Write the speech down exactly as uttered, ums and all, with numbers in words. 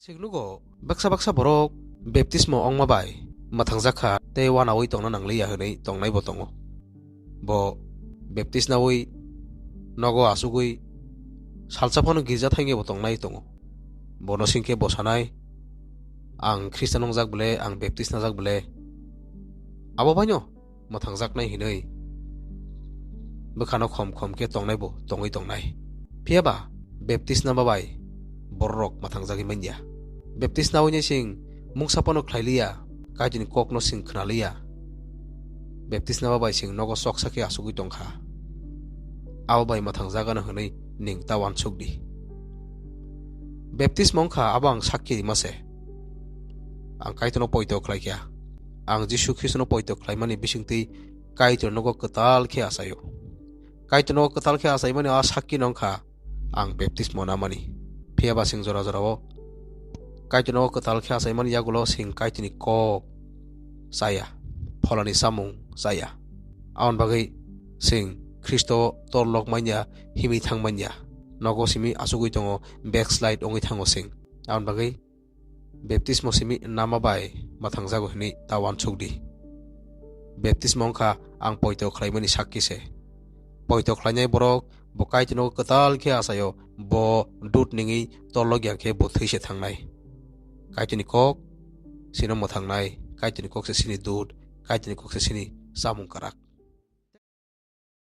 Sik nugo, baksa baksa borok baptismo ongma bai mwthangjak kha tei wanaui tongna nangliya hwnwi tongnaibo tongo. Bo baptisnaui nogo asugwi salsa phano girja thangyabo tongnai tongo. Bono singkhe bo sanai, "Ang Khristan wngjak bwle, ang baptisnajak bwle, abo baino mwthangjaknai," hinwi bwkhano khom khom khe tongnaibo tongwi tongnai. Phiyaba baptisnama bai bororok mwthangjagwi manya. Baptisnaui ni sing mungsa phano khlai liya, Kaitorni kokno sing khna liya. Baptisnama bai sing nogo choksa khe asugwi tong kha. Abo bai mwthangjagano hwnwi ning ta uansuk di. Baptisma wng kha abo ang sakki rima se. Ang Kaitorno poito khlai kha. Ang Jisu Khristono poito khlaimani bisingtwi Kaitor nogo kwtal khe achaio. Kaitor nogo kwtal khe achaimani a sakki no wng kha ang baptismo namani. Phiyaba sing jora jorao Kaitor nogo kwtal khe achaimani yagulo sing Kaitorni kok chaya, pholani samung chaya. Aboni bagwi sing Khristo torlok manya, himwi thang manya. Nogo simi asugwi tongo, backslide wngwi thango sing. Aboni bagwi baptismo simi nama bai mwthangjago hwnwi ta uansuk di. Baptismo wng kha ang poito khlaimani sakki se. Poito khlainai borok bo Kaitorno kwtal khe achaio, bo dut ningwi torlok yang khe bo thwi se thangnai. Kaitorni kok sino mwthangnai, Kaitorni kok se sini dut, Kaitorni kok se sini chamung kwrak.